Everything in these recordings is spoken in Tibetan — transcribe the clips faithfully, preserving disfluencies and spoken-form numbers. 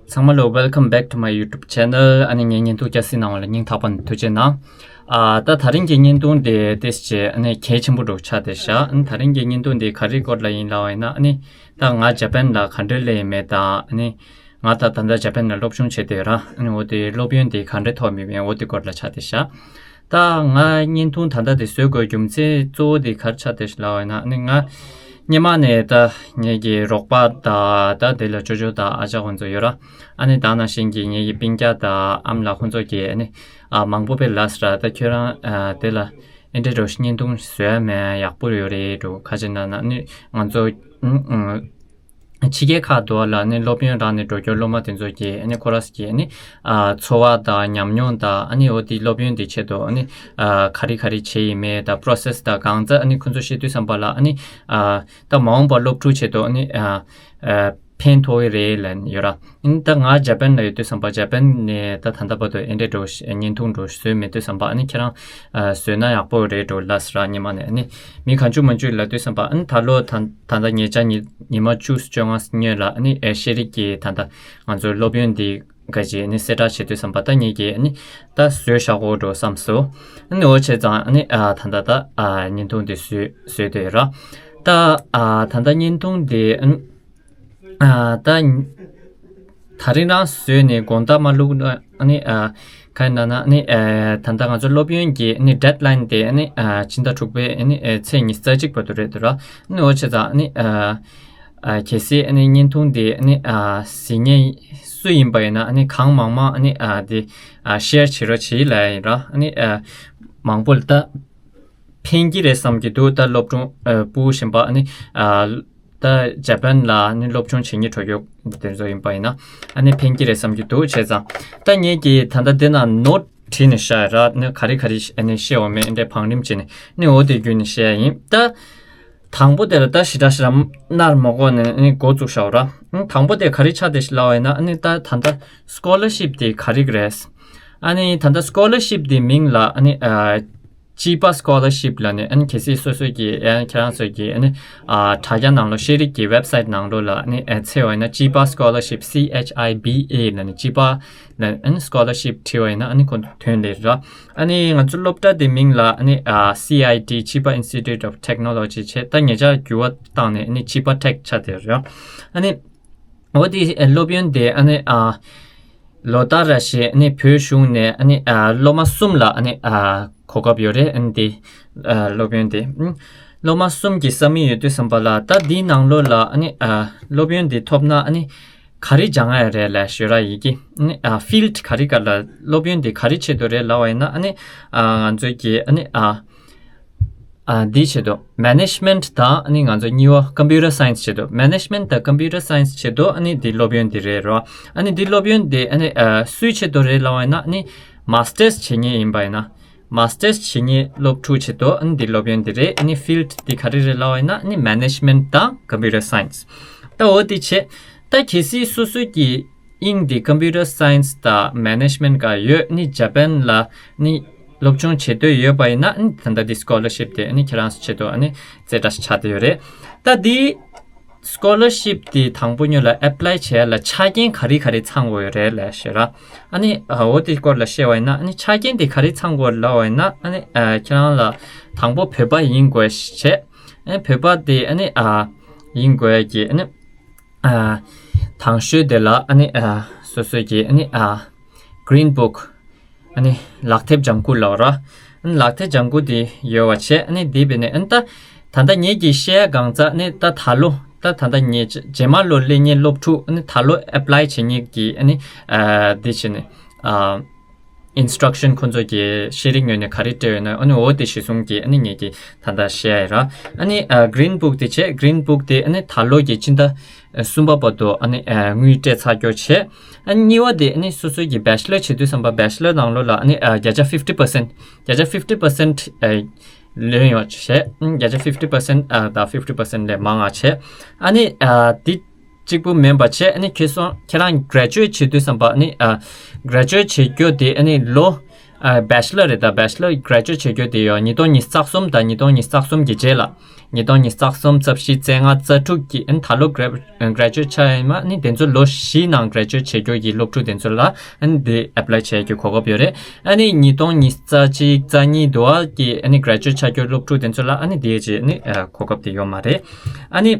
ཚང་མ་ལ། Welcome back to my YouTube channel. ཨ་ནི་ངའི་བརྙན་ཐུང་བསྐྱར་གཟིགས་གནང་བ་ལ་སྙིང་ཐག་པ་ནས་ཐུགས་རྗེ་གནང་། ཨ་ད་དེ་རིང་གི་བརྙན་ཐུང་དེ་ཏོག་ཙམ་ཨ་ནི་གལ་ཆེན་པོ་འདྲ་ཆགས་བསྡད་ཤག་ཨ་ནི་དེ་རིང་གི་བརྙན་ཐུང་དེ་ག་རེའི་སྐོར་ལ་ཡིན་ལབ་པ་ཡིན་ན། ཨ་ནི་ད་ང་ཇ་པན་ལ་ག་འདྲ་སླེབས་ཡིན་མིན་དང་། ཨ་ནི་ང་ད་ད་ལྟ་ཇ་པན་ལ་སློབ་སྦྱོང་བྱེད་བསྡད་ཡོད་ར། ཨ་ནི་འོ་དེ་སློབ་ཡོན་དེ་ག་འདྲ་ཐོབ་ཡོད་མེད་འོ་དེ་སྐོར་ལ་ཆགས་བསྡད་ཤག་ད་ང་བརྙན་ཐུང་ད་ལྟ་དེ་བཟོ་དགོས་རྒྱུ་མཚན་གཙོ་བོ་དེ་ག་རེ་ཆགས་བསྡད་ཤག་ལབ་པ་ཡིན་ན། ཨ་ནི་ང་སྔོན་མ་ནས་ད་ངེད་ཀྱི་རོགས་པ་དང་ད་དེ་ལ་ཅོ་ཅོ་དང་ཨ་ཅག་ཁོང་ཚོ་ཡོད་ར། ཨ་ནི་ད་ནང་བཞིན་གྱི་ངེད་ཀྱི་སྤུན་ཀྱག་དང་ཨ་མ་ལགས་ཁོང་ཚོ་གིས་ཨ་ནི་ཨ་མང་པོ་དཔེ་ལབ་སོང་ར། ད་ཁྱོད་རང་ཨ་དེ་ལ་ཨེ་འདྲ་འདྲ་བོ་ཞིག་བརྙན་ཐུང་བཟོ་ཡ་མེད་ཡག་པོ་ཡོད་རེད་འདྲ་བོ་ག་རེ་ལབ་ན། ཨ་ནི་ང་ཚོ་ཨ་ཨ་ཕྱི་རྒྱལ་ཁག་ཏུ་ལ་ནི་སློབ་ཡོན་རག་ནས་འགྲོ་རྒྱུ་སློབ་མ་དེ་ཚོ་གིས་ཨ་ནི་ཁོ་རང་ཚོ་གི་ཨ་ནི་ཨ་འཚོ་བ་དང་ཉམས་མྱོང་དང་། ཨ་ནི་འོ་དེ་སློབ་ཡོན་དེ་ཆེད་དུ་ཨ་ནི་ཨ་ག་རེ་ག་རེ་བྱས་ཡིན་མིན་དང་པོ་རོ་སེ་སི་དང་གང་ཙམ་ཨ་ནི་ཁོ་ཚོ་ཤེས་དུས་ཙམ་པ་ལ། ཨ་ནི་ཨ་ད་མ་འོངས་པར་སློབ་ཕྲུག་ཆེད་དུ་ཨ་ནི་ཨ་ཨ་ཕན་ཐོགས་ཀྱི་རེད་ལབ་ཡོད་ར། ཨ་ནི་ད་ང་ཇ་པན་ལ་ཡོད་དུས་ཙམ་པ་ཇ་པན་ནས་ད་ད་ལྟ་བར་དུ་ཨེ་འདྲ་འདྲ་བོ་ཞིག་བརྙན་ཐུང་འདྲ་བོ་ཞིག་བཟོས་མེད་དུས་ཙམ་པ། ཨ་ནི་ཁྱེད་རང་ཨ་བཟོས་ན་ཡག་པོ་རེད་འདྲ་བོ་ལབ་སོང་ར། སྔོན་མ་ནས་ཨ་ནི་མི་གང་བྱུང་མང་བྱུང་ལབ་དུས་ཙམ་པ། ཨ་ནི་ད་ལོ་ད་ད་ལྟ་ཉེ་ཆར་ཉི་ཉི་མ་བཅུ་བཅོ་ལྔ་སྔོན་ལ་ཨ་ནི་ཨེ་ཤེས་རིག་གི་ད་ལྟ་ང་ཚོའི་སློབ་ཡོན་འདི་ག་ཅིག་ཨ་ནི་གསལ་བསྒྲགས་བྱེད་དུས་ཙམ་པ། ད་ངེད་ཀྱིས་ཨ་ནི་ད་བཟོས་བཞག་གོ་འདྲ་བོ་བསམ་སོང་། ཨ་ནི་འོ་བྱས་ཙང་ཨ་ནི་ཨ་ད་ལྟ་ད་ཨ་བརྙན་ཐུང་འདི་བཟོས་བཟོས་བསྡད་ཡོད་ར། ད་ཨ་ད་ལྟ་བརྙན་ཐུང་འདི་ཨ་ནི་ཨ་ད་ད་རིང་རང་བཟོས་ནས་དགོང་དག་མ་བླུགས་ན། ཨ་ནི་ཨ་ག་ཡིན་ན་ན། ཨ་ནི་ཨ་ད་ལྟ་ང་ཚོ་སློབ་ཡོན་གྱི་ཨ་ནི་ཌེཌ་ལའིན་དེ་ཨ་ནི་ཨ་ཕྱི་ཟླ་དྲུག་པའི་ཨ་ནི་ཨ་ཚེས་ཉི་ཤུ་རྩ་གཅིག་བར་དུ་རེད་འདུག་ར། ཨ་ནི་འོ་བྱས་ཙང་ཨ་ནི་ཨ་ཨ་གལ་སྲིད་ཨ་ནི་བརྙན་ཐུང་དེ་ཨ་ནི་ཨ་གཟིགས་མཁན་སུ་ཡིན་པ་ཡིན་ན། ཨ་ནི་གང་མང་མང་ཨ་ནི་ཨ་དེ་ཨ་ཤེར་བྱེད་རོགས་བྱེད་ལབ་ཡིན་ར། ཨ་ནི་ཨ་མང་པོ་ལ་ད་ཕན་གྱི་རེད་བསམ་གྱི་འདུག་ད་སློབ་སྦྱོང་ཨ་སྤུ་བཞིན་པ་ཨ་ནི་ཨ་ད་ཇ་པན་ལ་ཨ་ནི་སློབ་སྦྱོང་བྱེད་མཁན་གྲོགས་པོ་དེ་ཚོ་ཡིན་པ་ཡིན་ན། ཨ་ནི་ཕན་གྱི་རེད་བསམ་གྱི་འདུག་བྱས་ཙང་ད་ངེད་ཀྱིས་ད་ལྟ་འདི་ན་ནོ་ཊི་བྲིས་ནས་བཞག་ཡོད་ར། ཨ་ནི་ག་རེ་ག་རེ་ཨ་ནི་བཤད་འོ་མེད་ཨ་འདྲས་བང་རིམ་བྱས་ནས་ཨ་ནི་འོ་དེ་བརྒྱུད་ནས་བཤད་ཡ་ཡིན། ད་དང་པོ་དེ་ལ་ད་ཞེ་དྲག་ཞེ་དྲག་མནར་མ་དགོས་ནས་ཨ་ནི་འགོ་བཙུགས་བཞག་ར། ཨ་ནི་དང་པོ་དེ་ག་རེ་ཆགས་བསྡད་ཤག་ལབ་པ་ཡིན་ན། ཨ་ནི་ད་ད་ལྟ་སི་ཀོ་ལར་ཤིབ་དེ་ག་རེ་རེད། ཨ་ནི་ད་ལྟ་སི་ཀོ་ལར་ཤིབ་དེ་མིང་ལ་ཨ་ནི་ཨ་ཅི་པ་སི་ཀོ་ལར་ཤིབ་ལབ་ནས། ཨ་ནི་གལ་སྲིད་སོ་སོ་གི་ཨ་ཁྱེད་རང་ཚོ་གི་ཨ་ནི་ཨ་དྲ་རྒྱ་ནང་ལོགས་ཤེས་རིག་གི་ཝེབ་སའིཊ་ནང་ལོགས་ལ་ཨ་ནི་ཨ་འཚོལ་བ་ཡིན་ན། ཅི་པ་སི་ཀོ་ལར་ཤིབ། སི་ཨེཆ་ཨའི་བི་ཨེ་ལབ་ནས་ཅི་པ་ལབ་ཨ་ནི་སི་ཀོ་ལར་ཤིབ་བྲིས་པ་ཡིན་ན་ཨ་ནི་ཁོ་ཐོན་སླེབས་ར། ཨ་ནི་ང་ཚོ་སློབ་གྲྭ་དེ་མིང་ལ་ཨ་ནི་ཨ་སི་ཨའི་ཊི། Chiba Institute of Technology བྱས། ད་ཉེ་ཆར་འགྱུར་བ་བཏང་ནས་ཨ་ནི་ཅི་པ་ཊེག་ཆགས་བསྡད་ར། ཨ་ནི་འོ་དེ་ཨ་སློབ་ཡོན་དེ་ཨ་ནི་ཨ་ལོ་ལྟར་ར་བཞིན་ཨ་ནི་བོད་གཞུང་ནས་ཨ་ནི་ཨ་སློབ་མ་གསུམ་ལ་ཨ་ནི་ཨ་གོ་སྐབས་ཡོད་རེད། ཨ་ནི་དེ་ཨ་སློབ་ཡོན་དེ་ཨ་སློབ་མ་གསུམ་གྱི་ས་མིག་ཡོད་དུས་ཙམ་པ་ལ། ད་འདིའི་ནང་ལོགས་ལ་ཨ་ནི་ཨ་སློབ་ཡོན་དེ་ཐོབ་ན་ཨ་ནི་ག་རེ་སྦྱང་ཡ་རེད་ལབ་ཞུ་ར་ཡིན་གྱི། ཨ་ནི་ཨ་ཕིལ་ཌི་ག་རེ་ག་ལ་སློབ་ཡོན་དེ་ག་རེ་ཆེད་དུ་རེད་ལབ་པ་ཡིན་ན། ཨ་ནི་ཨ་ང་ཚོའི་གི་ཨ་ནི་ཨ་ཨ་འདིའི་ཆེད་དུ་མེ་ནེཇ་མེན་ཊི་དང་ཨ་ནི་ང་ཚོ་གཉིས་པ་ཀམ་པུ་ཊར་སའེན་སི་ཆེད་དུ། མེ་ནེཇ་མེན་ཊི་དང་ཀམ་པུ་ཊར་སའེན་སི་ཆེད་དུ་ཨ་ནི་འདི་སློབ་ཡོན་འདི་རེད་རོ། ཨ་ནི་འདི་སློབ་ཡོན་འདི་ཨ་ནི་ཨ་སུའི་ཆེད་དུ་རེད་ལབ་པ་ཡིན་ན། ཨ་ནི་མ་སི་ཊར་སི་བྱེད་མཁན་ཡིན་པ་ཡིན་ན། མ་སི་ཊར་སི་བྱེད་མཁན་སློབ་ཕྲུག་ཆེད་དུ་ཨ་ནི་འདི་སློབ་ཡོན་འདི་རེད། ཨ་ནི་ཕིལ་ཌི་འདི་ག་རེ་རེད་ལབ་པ་ཡིན་ན། ཨ་ནི་མེ་ནེཇ་མེན་ཊི་དང་ཀམ་པུ་ཊར་སའེན་སི། ད་འོ་འདི་བྱས། ད་གལ་སྲིད་སོ་སོ་གི་དབྱིངས་དེ་ཀམ་པུ་ཊར་སའེན་སི་དང་མེ་ནེཇ་མེན་ཊི་ག་ཡོད། ནི་ཇ་པན་ལ་ནི་སློབ་སྦྱོང་བྱེད་འདོད་ཡོད་པ་ཡིན་ན། ནི་ད་ལྟ་འདི་སི་ཀོ་ལར་ཤིབ་དེ་ནི་ཁྱེད་རང་ཚོ་ཆེད་དུ་ནི་རྩེ་གྲ་ཆགས་བསྡད་ཡོད་རེད། ད་འདི་སི་ཀོ་ལར་ཤིབ་དེ་དང་པོ་ཉིད་ལ་ཨེབ་ལའི་བྱེད་ཡ་ལ་ཆ་རྐྱེན་ག་རེ་ག་རེ་ཚང་དགོས་ཡོད་རེད་ལབ་ཤེས་ར། ཨ་ནི་འོ་དེ་སྐོར་ལ་བཤད་པ་ཡིན་ན། ཨ་ནི་ཆ་རྐྱེན་དེ་ག་རེ་ཚང་དགོས་ལབ་པ་ཡིན་ན། ཨ་ནི་ཁྱེད་རང་ལ་དང་པོ་བོད་པ་ཡིན་དགོས་བྱས། ཨ་ནི་བོད་པ་དེ་ཨ་ནི་ཡིན་དགོས་ཀྱི། ཨ་ནི། ཨ་དང་ཤོས་དེ་ལ་ཨ་ནི་ཨ་སོ་སོའི་གི་ཨ་ནི་ཨ་གི་རིན་བུག་ཨ་ནི་ལག་དེབ་ལྗང་ཁུ་ལབ་ར། ཨ་ནི་ལག་དེབ་ལྗང་ཁུ་དེ་ཡོད་པ་བྱས། ཨ་ནི་དེ་བས་ནས་ཨ་ནི་ད་ད་ལྟ་ངེད་ཀྱིས་བཤད་ཡ་གང་ཙམ་ཨ་ནི་ད་ད་ལོ་ད་ད་ལྟ་ངེད་རྗེས་མ་ལོ་སླེབས་མཁན་སློབ་ཕྲུག་ཨ་ནི་ད་ལོ་ཨེབ་ལའི་བྱེད་མཁན་གྱི་ཨ་ནི་ཨ་དེ་བྱས་ནས་ཨ། ཨིན་སི་ཊྲག་ཤན་ཁོ་ཚོ་གི་ཤེས་རིག་ངོས་ནས་ག་རེ་སྤྲད་ཡོད་ན། ཨ་ནི་འོ་དེ་གཞི་བཟུང་གིས་ཨ་ནི་ངེད་ཀྱིས་ད་ལྟ་བཤད་ཡ་ར། ཨ་ནི་ཨ་གི་རིན་བུག་དེ་བྱས། གི་རིན་བུག་དེ་ཨ་ནི་ད་ལོ་གི་ཕྱི་ཟླ་གསུམ་པ་བར་དུ་ཨ་ནི་ཨ་དངུལ་སྤྲད་ཚར་རྒྱུ་བྱས། ཨ་ནི་གཉིས་པ་དེ་ཨ་ནི་སོ་སོ་གི་བེ་ཆི་ལར་བྱེད་དུས་ཙམ་པ་བེ་ཆི་ལར་ནང་ལོགས་ལ་ཨ་ནི་ཨ་བརྒྱ་ཆ་ཕིབ་ཊི་པར་སེན་ཊི། བརྒྱ་ཆ་ཕིབ་ཊི་པར་སེན་ཊི་ཨ་ལོན་ཡོང་བྱས། ཨ་ནི་བརྒྱ་ཆ་ཕིབ་ཊི་པར་སེན་ཊི་ཨ་དང་ཕིབ་ཊི་པར་སེན་ཊི་ལས་མང་བ་བྱས། ཨ་ནི་ཨ་དེ་གཅིག་པུ་མིན་པ་བྱས། ཨ་ནི་ཁྱེད་སོང་ཁྱེད་རང་གི་གྷི་རེ་ཇུ་ཨེཊ་བྱེད་དུས་ཙམ་པ་ཨ་ནི་ཨ་གྷི་རེ་ཇུ་ཨེཊ་བྱེད་རྒྱུ་དེ་ཨ་ནི་ལོ་ཨ་བེ་ཆི་ལར་རེད། ད་བེ་ཆི་ལར་གྷི་རེ་ཇུ་ཨེཊ་བྱེད་རྒྱུ་དེ་ཡོད་ཉིས་སྟོང་ཉི་ཤུ་རྩ་གསུམ་དང་ཉིས་སྟོང་ཉི་ཤུ་རྩ་གསུམ་གྱི་རྗེས་ལ། ཉིས་སྟོང་ཉི་ཤུ་རྩ་གསུམ་རྩ་བཞི་རྩ་ལྔ་རྩ་དྲུག་གི་ཨ་ནི་ད་ལོ་གྲ་གྲ་ཇུ་ཨེཊ་ཆགས་ཡིན་མ་ཨ་ནི་དེ་ཚོ་ལོ་བཞི་ནང་གྲ་ཇུ་ཨེཊ་བྱེད་རྒྱུ་གི་སློབ་ཕྲུག་དེ་ཚོ་ལ་ཨ་ནི་དེ་ཨེ་པ་ལའི་བྱེད་རྒྱུ་གོ་སྐབས་ཡོད་རེད། ཨ་ནི་ཉིས་སྟོང་ཉི་ཤུ་རྩ་གཅིག་རྩ་གཉིས་དུ་བ་གི་ཨ་ནི་གྲ་ཇུ་ཨེཊ་ཆགས་རྒྱུ་སློབ་ཕྲུག་དེ་ཚོ་ལ་ཨ་ནི་དེ་ཅེས་ཨ་ནི་གོ་སྐབས་དེ་ཡོད་མ་རེད། ཨ་ནི།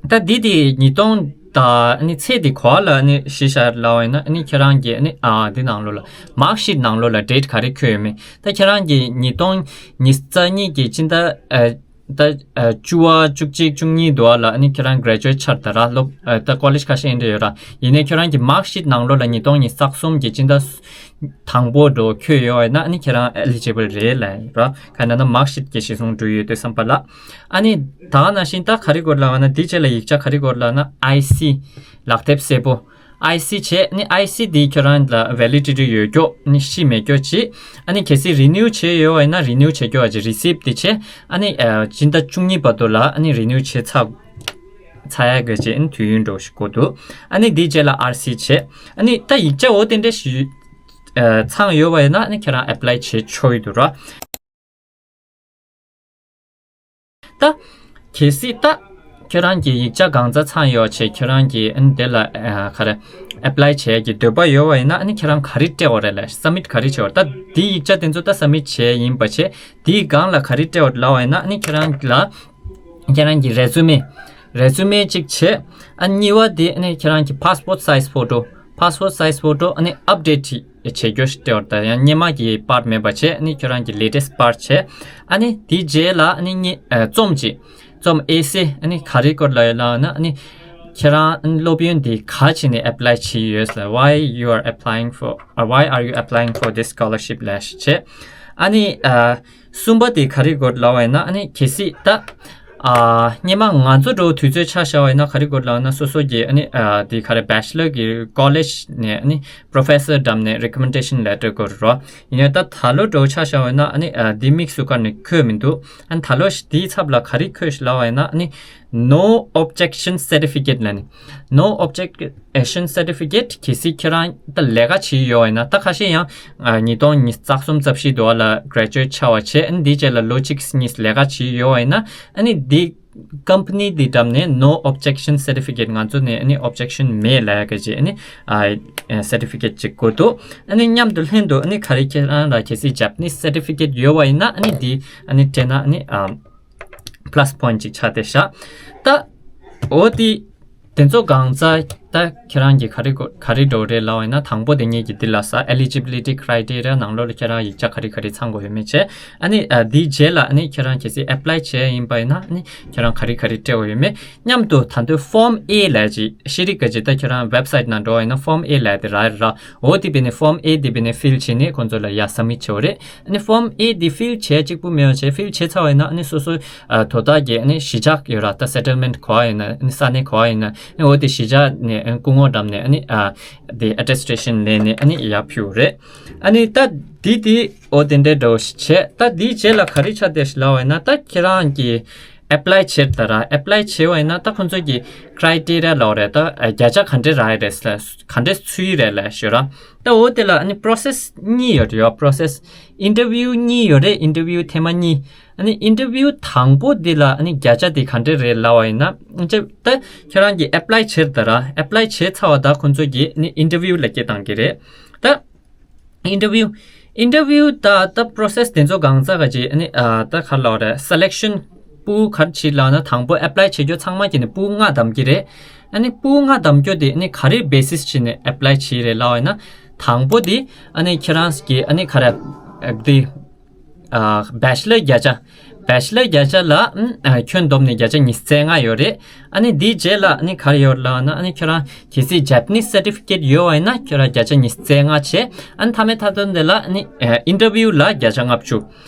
ད་འདི་དེ་ཉིས་སྟོང་དང་ཨ་ནི་ཚེས་དེ་གོ་བ་ལ་ཨ་ནི་གཞི་བཞག་ལབ་པ་ཡིན་ན་ཨ་ནི་ཁྱེད་རང་གི་ཨ་ནི་ཨ་འདི་ནང་ལོགས་ལ་མཱག་ཤིཊ་ནང་ལོགས་ལ་ཌེཊ་ག་རེ་འཁོད་ཡོད་མེད། ད་ཁྱེད་རང་གི་ཉིས་སྟོང་ཉི་ཤུ་རྩ་གཉིས་ཀྱི་སྤྱི་ཟླ་ཨ་ད་ཨ་བཅུ་པ་བཅུ་གཅིག་བཅུ་གཉིས་དུ་བ་ལ་ཨ་ནི་ཁྱེད་རང་གྲ་ཇུ་ཨེཊ་ཆགས་ད་ར་སློབ་ཨ་ད་ཀོ་ལེཇ་ཁ་ཤས་ཨེ་འདྲ་ཡོད་ར། ཡིན་ནའི་ཁྱེད་རང་གི་མཱག་ཤིཊ་ནང་ལོགས་ལ་ཉིས་སྟོང་ཉི་ཤུ་རྩ་གསུམ་གྱི་སྤྱི་ཟླ་དང་པོ་འགྲོ་འཁོད་ཡོད་པ་ཡིན་ན་ཨ་ནི་ཁྱེད་རང་ཨེ་ལི་ཇི་བལ་རེད་ལབ་ཡིན་ར། ག་ན་ན་མཱག་ཤིཊ་གྱི་གཞི་བཟུང་འགྲོ་ཡོད་དུས་ཙམ་པ་ལ། ཨ་ནི་ད་ག་ནང་བཞིན་ད་ག་རེ་དགོས་ལབ་ན་འདི་རྗེས་ལ་ཡིག་ཆ་ག་རེ་དགོས་ལབ་ན་ཨའི་སི་ལག་དེབ་སེར་པོ། ཨའི་སི་བྱས་ནི་ཨའི་སི་འདི་ཁྱོད་རང་ལ་ཝེ་ལི་ཌི་ཊི་ཡོད་རྒྱུ་ནི་ཤི་མེད་རྒྱུ་ཅིག་ཨ་ནི་གལ་སྲིད་རི་ནིའུ་བྱས་ཡོད་པ་ཡིན་ན་རི་ནིའུ་བྱེད་རྒྱུ་བ་ཅིག་རི་སིབ་འདི་བྱས། ཨ་ནི་ཨ་སྤྱི་ཟླ་བཅུ་གཉིས་བར་དུ་ལ་ཨ་ནི་རི་ནིའུ་བྱས་ཚར་ཚར་ཡག་གི་ཅིག་ཨ་ནི་དུས་ཡུན་འགྲོ་ཞིག་དགོས་འདུག་ཨ་ནི་འདི་རྗེས་ལ་ཨར་སི་བྱས། ཨ་ནི་ད་ཡིག་ཆ་འོ་དེ་འདྲ་ཞིག་ཨ་ཚང་ཡོད་པ་ཡིན་ན་ཨ་ནི་ཁྱེད་རང་ཨེ་པ་ལའི་བྱེད་ཆོག་གི་འདུག་ར། ད། གལ་སྲིད་ད། ཁྱོད་རང་གི་ཡིག་ཆ་གང་ཙམ་ཚང་ཡོད་བྱས་ཁྱོད་རང་གི་ཨ་ནི་དེ་ལ་ཨ་ག་རེ་ཨེ་པ་ལའི་བྱེད་ཀྱི་འདོད་པ་ཡོད་པ་ཡིན་ན་ཨ་ནི་ཁྱེད་རང་ག་རེ་སྤྲད་དགོས་རེད་ལབ་སབ་མིཊ་ག་རེ་བྱེད་དགོས་རེད། ད་འདི་ཡིག་ཆ་དེ་ཚོ་ད་སབ་མིཊ་བྱས་ཡིན་པ་བྱས་འདིའི་སྒང་ལ་ག་རེ་སྤྲད་དགོས་ལབ་པ་ཡིན་ན་ཨ་ནི་ཁྱེད་རང་ལ་ཁྱེད་རང་གི་རེ་ཛུ་མེ་རེ་ཛུ་མེ་གཅིག་བྱས། ཨ་གཉིས་པ་དེ་ཨ་ནི་ཁྱེད་རང་གི་passport size photo passport size photo ཨ་ནི་ཨབ་ཌེཊ་བྱེད་རྒྱུ་ཞིག་སྤྲད་དགོས་རེད། ད་ཡང་སྔོན་མ་གི་པར་མེད་པ་བྱས་ཨ་ནི་ཁྱོད་རང་གི་ལེ་ཊེ་སི་པར་བྱས། ཨ་ནི་དེའི་རྗེས་ལ་ཨ་ནི་གཉིས་ཨ་རྩོམ་གཅིག་རྩོམ་ཨེ་སེ་ཨ་ནི་ག་རེ་སྐོར་ལ་ཡོད་ལབ་ན་ཨ་ནི་ཁྱེད་རང་སློབ་ཡོན་འདི་ག་བྱས་ནས་ཨེ་པ་ལའི་བྱས་ཡོད་ལབ། Why you are applying for uh, why are you applying for this scholarship ལབ་བྱས། ཨ་ནི་ཨ་གསུམ་པ་དེ་ག་རེ་སྐོར་ལབ་པ་ཡིན་ན་ཨ་ནི་གལ་སྲིད་ད་ཨ་སྔོན་མ་ང་ཚོ་འགྲོ་དུས་ཚོད་ཆ་བཞག་པ་ཡིན་ན་ག་རེ་དགོས་ལབ་ན་སོ་སོ་གི་ཨ་ནི་ཨ་དེ་ག་རེ་བེ་ཆི་ལར་གི་ཀོ་ལེཇ་ནས་ཨ་ནི་པྲོ་ཕེ་སར་འགྲམ་ནས་རི་ཀོ་མེན་ཌེ་ཤན་ལེ་ཊར་དགོས་རེད་རོ། ཡིན་ནའི་ད་ད་ལོ་འགྲོ་ཆ་བཞག་པ་ཡིན་ན་ཨ་ནི་ཨ་དེ་དམིགས་སུ་བཀར་ནས་འཁོད་མི་འདུག་ཨ་ནི་ད་ལོ་དེའི་ཚབ་ལ་ག་རེ་འཁོད་ཤག་ལབ་པ་ཡིན་ན་ཨ་ནི་No objection certificate ལབ་ནི། No objection certificate གལ་སྲིད་ཁྱེད་རང་ད་ལས་ཀ་བྱེད་ཡོད་པ་ཡིན་ན་ད་ཁ་ཤས་ཡང་ཨ་ཉིས་སྟོང་ཉི་ཤུ་རྩ་གསུམ་རྩ་བཞི་དུ་བ་ལ་གྲ་ཇུ་ཨེཊ་ཆགས་པ་བྱས་ཨ་ནི་འདིའི་རྗེས་ལ་ལོ་གཅིག་གཉིས་ལས་ཀ་བྱེད་ཡོད་པ་ཡིན་ན་ཨ་ནི་འདི་ཀམ་པ་ནི་འདི་འགྲམ་ནས་No objection certificate ང་ཚོ་ནས་ཨ་ནི་ཨོབ་ཇེག་ཤན་མེད་ལབ་ཡག་གི་ཅིག་ཨ་ནི་ཨ་སར་ཊི་ཕི་ཀེཊ་ཅིག་དགོས་འདུག་ཨ་ནི་མཉམ་དུ་ལྷན་དུ་ཨ་ནི་ག་རེ་ཁྱེད་རང་ལ་གལ་སྲིད་ཇ་པ་ནིས་སར་ཊི་ཕི་ཀེཊ་ཡོད་པ་ཡིན་ན་ཨ་ནི་འདི་ཨ་ནི་སྤྲད་ན་ཨ་ནི་ཨ་པ་ལ་སི་པོ་ཡིན་ཊི་ཅིག་ཆགས་བསྡད་ཤག་ད་འོ་དེ་དེ་ཚོ་གང་ཙམ་ད་ཁྱེད་རང་གིས་ག་རེ་གོ་ག་རེ་འགྲོ་རེད་ལབ་པ་ཡིན་ན་དང་པོ་དེ་ངེད་ཀྱི་འདི་ལ་ས་eligibility criteria ནང་ལོགས་ལ་ཁྱེད་རང་ཡིག་ཆ་ག་རེ་ག་རེ་ཚང་དགོས་ཡོད་མེད་བྱས། ཨ་ནི་ཨ་འདིའི་རྗེས་ལ་ཨ་ནི་ཁྱེད་རང་གལ་སྲིད་ཨེ་པ་ལའི་བྱས་ཡིན་པ་ཡིན་ན་ཨ་ནི་ཁྱེད་རང་ག་རེ་ག་རེ་སྤྲད་དགོས་ཡོད་མེད། མཉམ་དུ་ད་དུང་ཕོམ་ཨེ་ལབ་ཅིག་ཤེས་རིག་གི་ཅིག་ད་ཁྱེད་རང་ཝེབ་སའིཊ་ནང་འགྲོ་བ་ཡིན་ན་ཕོམ་ཨེ་ལབ་དེ་རག་རེད་ར། འོ་དེ་བས་ནི་ཕོམ་ཨེ་དེ་བས་ནི་ཕིལ་བྱས་ནས་ཁོང་ཚོ་ལ་ཡར་སབ་མིཊ་བྱེད་དགོས་རེད། ཨ་ནི་ཕོམ་ཨེ་དེ་ཕིལ་བྱས་གཅིག་པུ་མེད་པ་བྱས་ཕིལ་བྱས་ཚར་བ་ཡིན་ན་ཨ་ནི་སོ་སོའི་ཨ་དོ་བདག་གི་ཨ་ནི་གཞིས་ཆགས་ཡོད་ར། ད་སེ་ཊལ་མེན་ཊི་ག་པར་ཡིན་ན་ཨ་ནི་ས་གནས་ག་པར་ཡིན་ན་ཨ་ནི་འོ་དེ་གཞིས་ཆགས་ནས་ཨ་ནི་སྐུ་ངོ་འགྲམ་ནས་ཨ་ནི་ཨ་དེ་ཨ་ཊེ་སི་ཊེ་ཤན་ལེན་ནས་ཨ་ནི་ཡར་ཕུལ་དགོས་རེད། ཨ་ནི་ད་དེ་དེ་འོ་དེ་འདྲའི་འགྲོ་བྱས་ད་དེའི་རྗེས་ལ་ག་རེ་ཆགས་བསྡད་ཤག་ལབ་པ་ཡིན་ན་ད་ཁྱེད་རང་གི་ཨེ་པ་ལའི་བྱེད་ད་ར། ཨེ་པ་ལའི་བྱེད་པ་ཡིན་ན་ད་ཁོང་ཚོ་གི་ཀྲའི་ཊེ་རི་ཡ་ལབ་རེད། ད་བརྒྱ་ཆ་ག་འདྲས་རག་ཡི་རེད་ཟེར་ག་འདྲས་ཚུད་ཡི་རེད་ལབ་ཞུ་ར། ད་འོ་དེ་ལ་ཨ་ནི་པྲོ་སེ་སི་གཉིས་ཡོད་རེད། པྲོ་སེ་སི་ཨིན་ཊར་བིའུ་གཉིས་ཡོད་རེད། ཨིན་ཊར་བིའུ་ཐེངས་མ་གཉིས། ཨ་ནི་ཨིན་ཊར་བིའུ་དང་པོ་འདི་ལ་ཨ་ནི་བརྒྱ་ཆ་དེ་ག་འདྲས་རེད་ལབ་པ་ཡིན་ན་ཅེ་ད་ཁྱེད་རང་གི་ཨེ་པ་ལའི་བྱེད་ད་ར། ཨེ་པ་ལའི་བྱེད་ཚར་བ་ད་ཁོང་ཚོ་གི་ཨ་ནི་ཨིན་ཊར་བིའུ་ལ་སྐད་བཏང་གི་རེད། ད་ཨིན་ཊར་བིའུ། ཨིན་ཊར་བིའུ་ད་ད་པྲོ་སེ་སི་དེ་ཚོ་གང་ཙམ་ག་ཅིག་ཨ་ནི་ཨ་ད་ག་ལབ་རེད། སེ་ལེག་ཤན་ཕུལ་ག་རེ་བྱེད་ལབ་ན་དང་པོ་ཨེ་པ་ལའི་བྱེད་རྒྱུ་ཚང་མ་གྱི་ནི་ཕུལ་ལྔ་བདམས་ཀྱི་རེད། ཨ་ནི་ཕུལ་ལྔ་བདམས་རྒྱུ་དེ་ཨ་ནི་ག་རེ་བེ་སིས་བྱས་ནས་ཨེ་པ་ལའི་བྱེད་རེད་ལབ་པ་ཡིན་ན་དང་པོ་དེ་ཨ་ནི་ཁྱེད་རང་གི་ཨ་ནི་ག་རེ་ཨ་དེ་ཨ་བེ་ཆི་ལར་བརྒྱ་ཆ་བེ་ཆི་ལར་བརྒྱ་ཆ་ལ་ཨ་ཁྱོན་བསྡོམས་ནས་བརྒྱ་ཆ་ཉི་ཤུ་རྩ་ལྔ་ཡོད་རེད། ཨ་ནི་དེའི་རྗེས་ལ་ཨ་ནི་ག་རེ་ཡོད་ལབ་ན་ཨ་ནི་ཁྱོད་རང་གལ་སྲིད་ཇ་པ་ནིས་སར་ཊི་ཕི་ཀེཊ་ཡོད་པ་ཡིན་ན་ཁྱོད་རང་བརྒྱ་ཆ་ཉི་ཤུ་རྩ་ལྔ་བྱས། ཨ་ནི་མཐའ་མའི་མཐའ་དོན་དེ་ལ་ཨ་ནི་ཨ་ཨིན་ཊར་བིའུ་ལ་བརྒྱ་ཆ་ལྔ་བཅུ།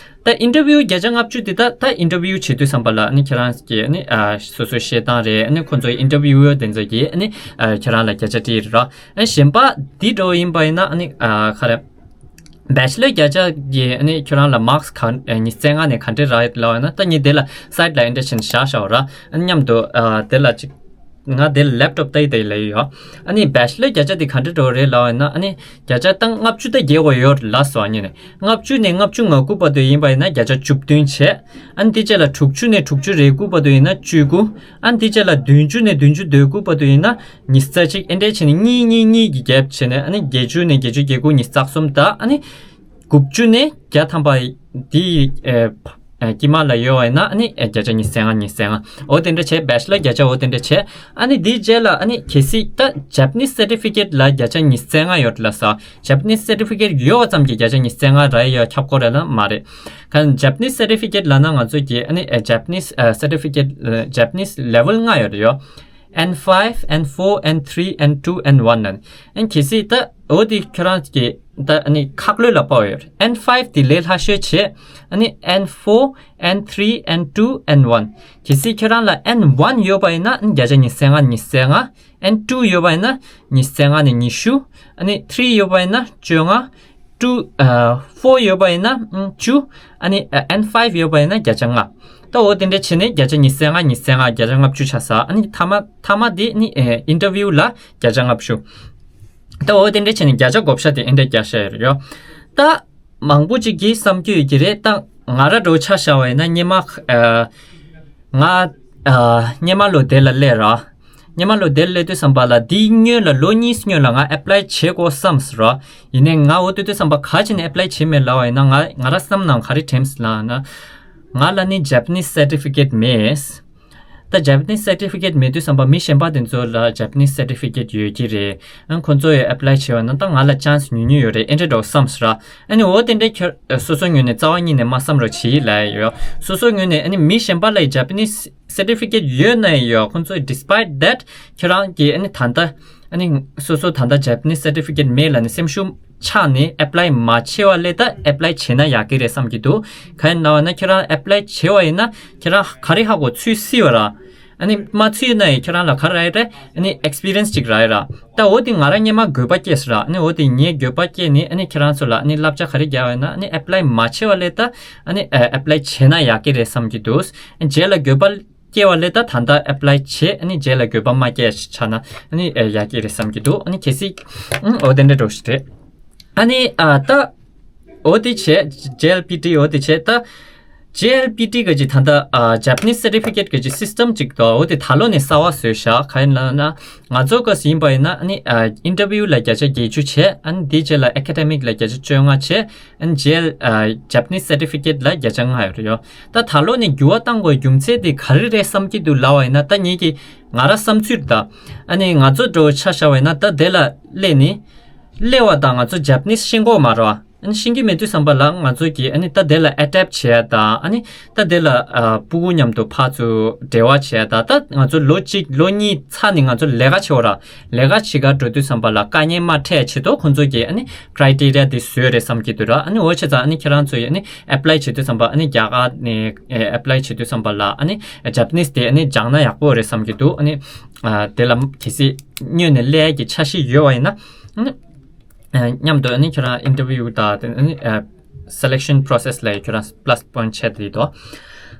ད་ཨིན་ཊར་བིའུ་བརྒྱ་ཆ་ལྔ་བཅུ་དེ་ད་ད་ཨིན་ཊར་བིའུ་བྱེད་དུས་ཙམ་པ་ལ་ཨ་ནི་ཁྱེད་རང་གི་ཨ་ནི་ཨ་སོ་སོའི་བཤད་སྟངས་རེད། ཨ་ནི་ཁོང་ཚོའི་ཨིན་ཊར་བིའུ་ཡར་དེ་ཚོ་གིས་ཨ་ནི་ཨ་ཁྱེད་རང་ལ་བརྒྱ་ཆ་སྤྲད་རེད་ར། ཨ་ནི་གཞན་པ་འདི་འདྲ་ཡིན་པ་ཡིན་ན་ཨ་ནི་ཨ་ག་རེ། བེ་ཆི་ལར་བརྒྱ་ཆ་གི་ཨ་ནི་ཁྱོད་རང་ལ་མཱག་སི་ག་ཨ་ཉི་ཤུ་རྩ་ལྔ་ནས་ག་འདྲས་རག་ཡོད་ལབ་ཡོད་ན་ད་ངས་དེ་ལ་སའིཊ་ལ་ཨེ་ཊེན་ཤན་བཞག་བཞག་ར། ཨ་ནི་མཉམ་དུ་ཨ་དེ་ལ་ཅིག་ ང་དེ་ལ་ལེབ་ཊོབ་ལྟ་ཡི་ལྟ་ཡི་ལབ་ཡོད། ཨ་ནི་བེ་ཆི་ལར་བརྒྱ་ཆ་དེ་ག་འདྲ་འགྲོ་རེད་ལབ་པ་ཡིན་ན། ཨ་ནི་བརྒྱ་ཆ་ད་ལྔ་བཅུ་ད་རྒྱལ་དགོས་ཡོད་ལབ་སོང་། ཨ་ནི་ནས་ལྔ་བཅུ་ནས་ལྔ་བཅུ་ང་དགུ་བར་དུ་ཡིན་པ་ཡིན་ན་བརྒྱ་ཆ་བཅུ་བདུན་བྱས། ཨ་ནི་དེ་རྗེས་ལ་དྲུག་ཅུ་ནས་དྲུག་ཅུ་རེ་དགུ་བར་དུ་ཡིན་ན་བཅུ་དགུ། ཨ་ནི་དེ་རྗེས་ལ་བདུན་ཅུ་ནས་བདུན་ཅུ་དོན་དགུ་བར་དུ་ཡིན་ན་ཉི་ཤུ་རྩ་གཅིག། ཨེ་འདྲས་བྱས་ནས་གཉིས་གཉིས་གཉིས་ཀྱི་གེབ་བྱས་ནས། ཨ་ནི་བརྒྱད་ཅུ་ནས་བརྒྱད་ཅུ་གྱ་དགུ་ཉི་ཤུ་རྩ་གསུམ། ད་ཨ་ནི་དགུ་བཅུ་ནས་བརྒྱ་ཐམ་པ་དེའི་ཨེ་ཨེ་དཀྱིལ་མ་ལ་ཡོད་པ་ཡིན་ན། ཨ་ནི་ཨེ་བརྒྱ་ཆ་ཉི་ཤུ་རྩ་ལྔ། ཉི་ཤུ་རྩ་ལྔ། འོ་དེ་འདྲ་བྱས། བེ་ཆི་ལར་བརྒྱ་ཆ་འོ་དེ་འདྲ་བྱས། ཨ་ནི་དེའི་རྗེས་ལ་ཨ་ནི་གལ་སྲིད་ད་ཇ་པ་ནིས་སར་ཊི་ཕི་ཀེཊ་ལ་བརྒྱ་ཆ་ཉི་ཤུ་རྩ་ལྔ་ཡོད་ལབ་སོང་། ཇ་པ་ནིས་སར་ཊི་ཕི་ཀེཊ་ཡོད་པ་ཙམ་གྱིས་བརྒྱ་ཆ་ཉི་ཤུ་རྩ་ལྔ་རག་ཡ་ཡོད་ཁྱབ་ཁོ་རེད་ལ་མ་རེད། གང་ཇ་པ་ནིས་སར་ཊི་ཕི་ཀེཊ་ལབ་ན་ང་ཚོ་གི་ཨ་ནི་ཨེ་ཇ་པ་ནིས་ཨ་སར་ཊི་ཕི་ཀེཊ་ཨ་ཇ་པ་ནིས་ལེ་ཝལ་ལྔ་ཡོད་རེད་ཡོད། N five, N four, N three, N two, N one ནི། ཨ་ནི་གལ་སྲིད་ད་འོ་དེ་ཁྱོད་རང་གི་ད་ཨ་ནི་ཁག་ལོས་ལ་དཔག་ཡོད་རེད། N five དེ་ལས་སླ་ཤོས་བྱས། ཨ་ནི་N four, N three, N two, N one། གལ་སྲིད་ཁྱོད་རང་ལ་N one ཡོད་པ་ཡིན་ན། ཨ་ནི་བརྒྱ་ཆ་ཉི་ཤུ་རྩ་ལྔ། ཉི་ཤུ་རྩ་ལྔ། N two ཡོད་པ་ཡིན་ན་ཉི་ཤུ་རྩ་ལྔ་ནས་ཉི་ཤུ། ཨ་ནི་three ཡོད་པ་ཡིན་ན་བཅོ་ལྔ། two ཨ་four ཡོད་པ་ཡིན་ན་ཨ་བཅུ། ཨ་ནི་ཨ་N five ཡོད་པ་ཡིན་ན་བརྒྱ་ཆ་ལྔ། ད་འོ་དེ་འདྲ་བྱས་ནས་བརྒྱ་ཆ་ཉི་ཤུ་རྩ་ལྔ། ཉི་ཤུ་རྩ་ལྔ། བརྒྱ་ཆ་ལྔ་བཅུ་ཆགས་སོང་། ཨ་ནི་མཐའ་མ་མཐའ་མ་དེ་ནི་ཨེ་ཨིན་ཊར་བིའུ་ལ་བརྒྱ་ཆ་ལྔ་བཅུ། ད་འོ་དེ་འདྲ་བྱས་ནས་བརྒྱ་ཆ་བགོ་བཤའ་དེ་ཨེ་འདྲ་རྒྱག་བཞག་ཡོད་རེད་ཡོད། ད་མང་པོ་ཅིག་གིས་བསམ་རྒྱུ་ཡོད་ཀྱི་རེད། ད་ང་ར་འདྲ་བོ་ཆ་བཞག་པ་ཡིན་ན། སྔོན་མ་ཨ་ང་ཨ་སྔོན་མ་ལོ་དེ་ལ་སླེབས་ར། སྔོན་མ་ལོ་དེ་ལ་སླེབས་དུས་ཙམ་པ་ལ། དེའི་སྔོན་ལ་ལོ་གཉིས་སྔོན་ལ་ང་ཨེབ་ལའི་བྱེད་དགོས་བསམ་སོང་ར། ཡིན་ནའི་ང་འོ་དེ་དུས་ཙམ་པ་ག་བྱས་ནས་ཨེབ་ལའི་བྱེད་མེད་ལབ་པ་ཡིན་ན། ང་ང་ར་བསམ་ནང་ག་རེ་དྲན་སོང་ལབ་ན། ང་ལ་ནི་ཇ་པ་ནིས་སར་ཊི་ཕི་ཀེཊ་མེད། ད་ཇ་པ་ནིས་སར་ཊི་ཕི་ཀེཊ་མེད་དུས་ཙམ་པ་མི་གཞན་པ་དེ་ཚོ་ལ་ཇ་པ་ནིས་སར་ཊི་ཕི་ཀེཊ་ཡོད་ཀྱི་རེད། ཨ་ཁོ་ཚོ་ཡང་ཨེབ་ལའི་བྱེད་པ་ན་ད་ང་ལ་ཅན་སི་ཉུང་ཉུང་ཡོད་རེད། ཨེ་འདྲ་འདྲ་བོ་བསམ་སོང་ར། ཨ་ནི་འོ་དེ་འདྲའི་ཁྱོད་སོ་སོའི་ངོས་ནས་རྩ་བ་ཉིད་ནས་མ་བསམ་རོགས་བྱེད་ལབ་ཡོད། སོ་སོའི་ངོས་ནས་ཨ་ནི་མི་གཞན་པ་ལ་ཡི་ཇ་པ་ནིས་སར་ཊི་ཕི་ཀེཊ་ཡོད་ན་ཡང་ཡོད། ཁོང་ཚོས་despite that ཁྱོད་རང་གིས་ཨ་ནི་ད་ལྟ་ཨ་ནི་སོ་སོ་ད་ལྟ་ཇ་པ་ནིས་སར་ཊི་ཕི་ཀེཊ་མེད་ལབ་ནས་སེམས་ཤུགས་ཆག་ནས་ཨེབ་ལའི་མ་བྱས་པ་ལས་ད་ཨེབ་ལའི་བྱས་ན་ཡག་གི་རེད་བསམ་གྱི་འདུག་གང་ཡིན་ལབ་ན་ཁྱོད་རང་ཨེབ་ལའི་བྱས་པ་ཡིན་ན་ཁྱོད་རང་ག་རེ་ཧ་གོ། ཚུད་སྲིད་པ་ར། ཨ་ནི་མ་ཚུད་ན་ཡང་ཁྱོད་རང་ལ་ག་རེ་རག་ཡ་རེད། ཨ་ནི་ཨེག་སི་པི་རི་ཡན་སི་ཅིག་རག་ཡ་ར། ད་འོ་དེ་ང་རང་སྔོན་མ་འགྱོད་པ་སྐྱེས་སོང་ར། ཨ་ནི་འོ་དེ་ངས་འགྱོད་པ་སྐྱེས་ནས་ཨ་ནི་ཁྱེད་རང་ཚོ་ལ་ཨ་ནི་བསླབ་བྱ་ག་རེ་རྒྱག་པ་ཡིན་ན། ཨ་ནི་ཨེབ་ལའི་མ་བྱས་པ་ལས་ད་ཨ་ནི་ཨེབ་ལའི་བྱས་ན་ཡག་གི་རེད་བསམ་གྱི་འདུག་རྗེས་ལ་འགྱོད་པ་སྐྱེ་བ་ལས་ད་ད་ལྟ་ཨེབ་ལའི་བྱས། ཨ་ནི་རྗེས་ལ་འགྱོད་པ་མ་སྐྱེ་ཆགས་ན་ཨ་ནི་ཡག་གི་རེད་བསམ་གྱི་འདུག་ཨ་ནི་གལ་སྲིད་ཨང་འོ་དེ་འདྲ་འདྲ་བོ་ཞིག་རེད། ཨ་ནི་ཨ་ད་འོ་དེ་བྱས། ཇེ་ཨེལ་པི་ཊི་འོ་དེ་བྱས། ད་ཇེ་ཨེལ་པི་ཊི་ག་ཅིག་ད་ལྟ་ཨ་ཇ་པ་ནིས་སར་ཊི་ཕི་ཀེཊ་ག་ཅིག་སིས་ཊམ་ཅིག་འདུག་འོ་དེ་ད་ལོ་ནས་གསར་པ་བཟོས་ཤག་གང་ཡིན་ལབ་ན་ང་ཚོ་སྐབས་སུ་ཡིན་པ་ཡིན་ན་ཨ་ནི་ཨ་ཨིན་ཊར་བིའུ་ལ་བརྒྱ་ཆ་བརྒྱད་ཅུ་བྱས། ཨ་ནི་དེའི་རྗེས་ལ་ཨེ་ཀ་ཌེ་མིག་ལ་བརྒྱ་ཆ་བཅོ་ལྔ་བྱས། ཨ་ནི་ཇེ་ཨེལ་ཨ་ཇ་པ་ནིས་སར་ཊི་ཕི་ཀེཊ་ལ་བརྒྱ་ཆ་ལྔ་ཡོད་རེད་ཡོད། ད་ད་ལོ་ནས་འགྱུར་བ་བཏང་དགོས་རྒྱུ་མཚན་དེ་ག་རེ་རེད་བསམ་གྱི་འདུག་ལབ་པ་ཡིན་ན། ད་ངེད་ཀྱི་ང་རང་བསམ་ཚུལ་ད། ཨ་ནི་ང་ཚོ་འདྲ་བོ་ཆ་བཞག་པ་ཡིན་ན་ད་དེ་ལ་སླེབས་ནས་སླེབས་པ་དང་ང་ཚོ་ཇ་པ་ནིས་ཤེས་ཀྱི་ཡོད་མ་རེད་བ། ཨ་ནི་ཤེས་ཀྱི་མེད་དུས་ཙམ་པ་ལ་ང་ཚོ་གིས་ཨ་ནི་ད་དེ་ལ་ཨེ་ཌེབ་བྱེད་ཡ་དང་། ཨ་ནི་ད་དེ་ལ་ཨ་ཕྲུ་གུ་མཉམ་དུ་ཕར་ཚུར་འབྲེལ་བ་བྱེད་ཡ་དང་། ད་ང་ཚོ་ལོ་གཅིག་ལོ་གཉིས་ཚར་ནས་ང་ཚོ་ལས་ཀ་བྱེད་དགོས་ར། ལས་ཀ་བྱེད་ག་འགྲོ་དུས་ཙམ་པ་ལ་དཀའ་ངལ་མ་འཕྲད་ཆེད་དུ་ཁོང་ཚོ་གིས་ཨ་ནི་ཀྲའི་ཊེ་རི་ཡ་དེ་བཟོས་རེད་བསམ་གྱི་འདུག་ར། ཨ་ནི་འོ་བྱས་ཙང་ཨ་ནི་ཁྱེད་རང་ཚོ་ཡིས་ཨ་ནི་ཨེབ་ལའི་བྱེད་དུས་ཙམ་པ། ཨ་ནི་རྒྱ་གར་ནས་ཨེ་ཨེབ་ལའི་བྱེད་དུས་ཙམ་པ་ལ་ཨ་ནི་ཇ་པ་ནིས་དེ་ཨ་ནི་སྦྱངས་ན་ཡག་པོ་རེད་བསམ་གྱི་འདུག་ཨ་ནི་ཨ་དེ་ལ་གལ་སྲིད་སྔོན་ནས་སླེབས་ཡ་གི་འཆར་གཞི་ཡོད་པ་ཡིན་ན། ཨ་ནི་ཨ་མཉམ་དུ་ཨ་ནི་ཁྱོད་རང་ཨིན་ཊར་བིའུ་དང་དེ་ཨ་ནི་ཨ་སེ་ལེག་ཤན་པོ་རོ་སེ་སི་ལ་ཁྱོད་རང་པ་ལ་སི་པོ་ཡིན་ཊི་བྱས་བསྡད་འདུག་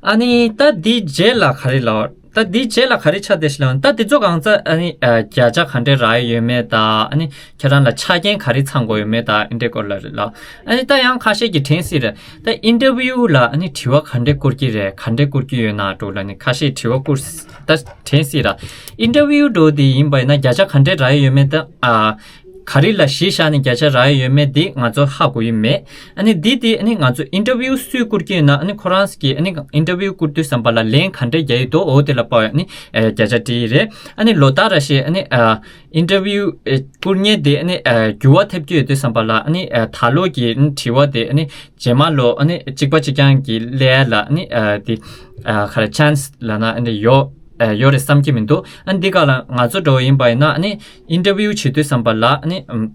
ཨ་ནི་ད་འདིའི་རྗེས་ལ་ག་རེ་ལབ། ད་འདིའི་རྗེས་ལ་ག་རེ་ཆགས་བསྡད་ཤག་ལབ་ན། ད་འདི་ཚོ་གང་ཚ་ཨ་ནི་ཨ་བརྒྱ་ཆ་ག་འདྲས་རག་ཡོད་མེད་དང་། ཨ་ནི་ཁྱོད་རང་ལ་ཆ་རྐྱེན་ག་རེ་ཚང་དགོས་ཡོད་མེད་དང་། ཨ་འདྲས་སྐོར་ལ་རེད་ལ། ཨ་ནི་ད་ཡང་ཁ་ཤས་ཀྱིས་དྲན་སྲིད་རེད། ད་ཨིན་ཊར་བིའུ་ལ་ཨ་ནི་དྲི་བ་ག་འདྲས་བསྐུར་གྱི་རེད། ག་འདྲས་བསྐུར་གྱི་ཡོད་ན་འགྲོ་ལབ་ནས་ཁ་ཤས་དྲི་བ་བསྐུར། ད་དྲན་སྲིད་ར། ཨིན་ཊར་བིའུ་འདྲ་བོ་དེ་ཡིན་པ་ཡིན་ན་བརྒྱ་ཆ་ག་འདྲས་རག་ཡོད་མེད་ད། ཨ་ག་རེ་ལ་གཞི་བཞག་ནས་བརྒྱ་ཆ་རག་ཡོད་མེད་དེ་ང་ཚོ་ཧ་གོ་ཡི་མེད། ཨ་ནི་འདི་དེ་ཨ་ནི་ང་ཚོ་ཨིན་ཊར་བིའུ་སུས་བསྐུར་གྱི་ཡོད་ན། ཨ་ནི་ཁོ་རང་གིས་ཨ་ནི་ཨིན་ཊར་བིའུ་བསྐུར་དུས་ཙམ་པ་ལ་ལན་ག་འདྲས་རྒྱག་ཡི་འདུག་འོ་དེ་ལ་དཔག་ཨ་ནི་ཨ་བརྒྱ་ཆ་སྤྲད་ཡི་རེད། ཨ་ནི་ལོ་ལྟར་རེ་བཞིན་ཨ་ནི་ཨ་ཨིན་ཊར་བིའུ་ཨ་བསྐུར་མཁན་དེ་ཨ་ནི་ཨ་འགྱུར་བ་ཐེབས་ཀྱི་ཡོད་དུས་ཙམ་པ་ལ། ཨ་ནི་ཨ་ད་ལོ་གི་ཨ་ནི་དྲི་བ་དེ་ཨ་ནི་རྗེས་མ་ལོ་ཨ་ནི་གཅིག་པ་གཅིག་རྐྱང་གི་སླེབས་ཡ་ལ་ཨ་ནི་ཨ་དེ་ཨ་ག་རེ་ཆན་སི་ལབ་ན་ཨ་ནི་ཡོད་ཨ་ཡོད་རེད་བསམ་གྱི་མི་འདུག་ཨ་ནི་འདི་ག་ལ་ང་ཚོ་འདྲ་བོ་ཡིན་པ་ཡིན་ན། ཨ་ནི་ཨིན་ཊར་བིའུ་བྱེད་དུས་ཙམ་པ་ལ་ཨ་ནི་ཨམ་